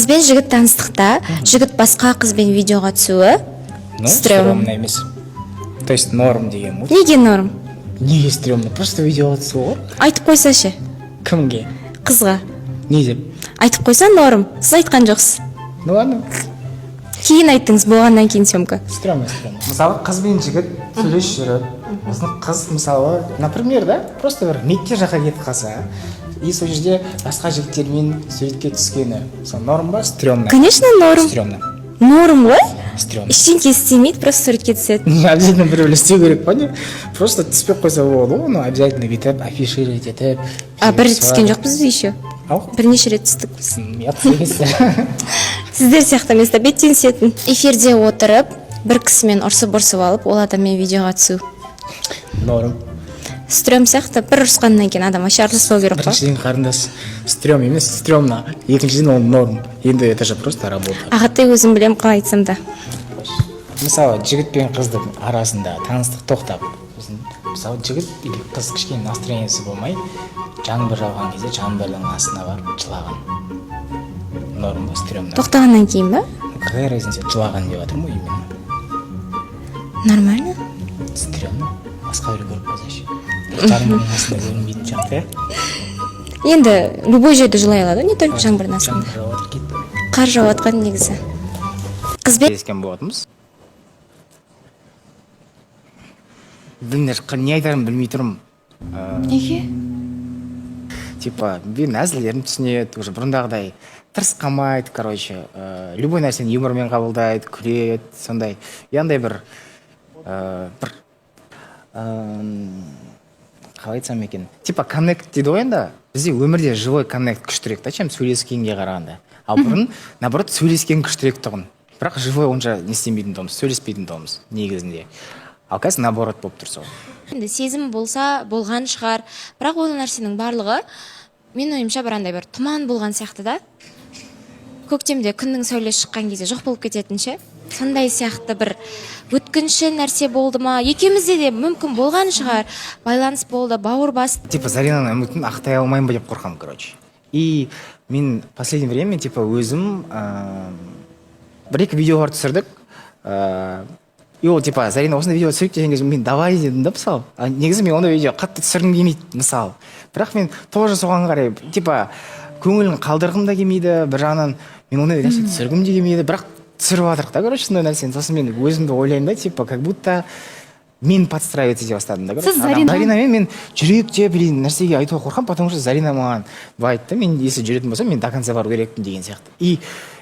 Қыз бен жігіт таныстықта, жігіт басқа қызбен видеоға түсуі. Ну, Стрёмно. Стрёмно емес, то есть норм деген ғой. Неге норм? Неге стрёмно? Просто видеоға түсу ғой. Айтып қойса ше? Кімге? Қызға. Не деп? Айтып қойса, норм. Сіз айтқан жоқсыз. Ну ладно. Кейін айттыңыз, болғаннан кейін съемка. Стрёмно, стрёмно. Мысалы, қыз бен жігіт сөйлесіп жүріп, сосын қыз, мысалы, например да, просто бір Мекке жаққа кетіп қалса и сол жерде басқа жігіттермен суретке түскені, сол норм ба, стрёмно? Конечно, норм. Стрёмно. Норм ғой. Стрёмно. Ештеңке істемейді, просто суретке түседі. Не обязательно біреулер істеу керек па, не? Просто түспей қойса болады ғой, оны обязательно бүйтіп афишировать етіп. А бір рет түскен жоқпыз біз еще. Ау. Бірнеше рет түстік біз. Ұят емес. Сіздер сияқты емес та, беттен түсетін. Эфирде отырып, бір кісімен ұрсып ұрсып алып, ол адаммен видеоға түсу. Норм. Стрём сияқты. Бір ұрысқаннан кейін адам вообще араласпау керек қой. Біріншіден, қарындас, стрём емес, стрёмно. Екіншіден, ол норм енді, это же просто работа. Ағатай, өзім білемін, қалай айтсам да. Мысалы, жігіт пен қыздың арасында таныстық тоқтап, сосын, мысалы, жігіт или қыз кішкене настроениесі болмай, жаңбыр жауған кезде жаңбырдың астына барып жылаған норм ба, стрёмно? Тоқтағаннан кейін ба? Какая разница, жылаған деп жатырмын ғой именно. Нормально. Стрёмно, басқа біреу көріп қалса ше? Жаңбырдың астында көрінбейтін сияқты, иә? Енді любой жерде жылай алады ғой, не только жаңбырдың астында. Жаңбыр жауып жатыр, кетті. Қар жауып жатқан негізі. Қызбен Кездескен болатынбыз. Білмей, не айтарымды білмей тұрмын. Неге? Типа менің әзілдерімді түсінеді уже, бұрындағыдай тырысқамайды, короче, любой нәрсені юмормен қабылдайды, күледі сондай. И андай бір бір қалай айтсам екен, типа коннект дейді ғой енді. Бізде өмірде живой коннект күштірек та, чем сөйлескенге қарағанда. Ал бұрын, наоборот, сөйлескен күштірек тұғын, бірақ живой онша не істемейтін тұғынбыз, сөйлеспейтін тұғынбыз негізінде. Ал қазір наоборот болып тұр сол. Енді сезім болса, болған шығар, бірақ ол нәрсенің барлығы, менің ойымша, бір андай бір тұман болған сияқты да. Көктемде күннің сәулесі шыққан кезде жоқ болып кететін ше, сондай сияқты бір өткінші нәрсе болды ма? Екеумізде де мүмкін болған шығар, байланыс болды, бауыр басты. Типа Заринаның үмітін ақтай алмаймын ба деп қорқамын, короче. И мен последнее время, типа, өзім бір екі видеолар түсірдік, и ол, типа, «Зарина, осындай видео түсірейік» деген кезде, мен «давай» дедім да. Мысалы, а негізі мен ондай видео қатты түсіргім келмейді, мысалы, бірақ мен тоже соған қарай, типа, көңілін қалдырғым да келмейді. Бір жағынан, мен ондай нәрсе түсіргім де келмейді, бірақ түсіріп жатырмық та, короче, сондай нәрсені. Сосын мен өзімді ойлаймын да, типа, как будто мен подстраиваться ете бастадым да, короче. Сіз Зарина- Заринамен мен жүрек деп или нәрсеге айтуға қорқамын, потому что Зарина маған былай айтты: «Мен если жүретін болсам, мен до конца бару керекпін» деген сияқты. И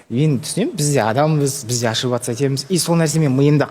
мен түсінемін, біз де адамбыз, біз де ошибаться етеміз, и сол нәрсе менің миымда.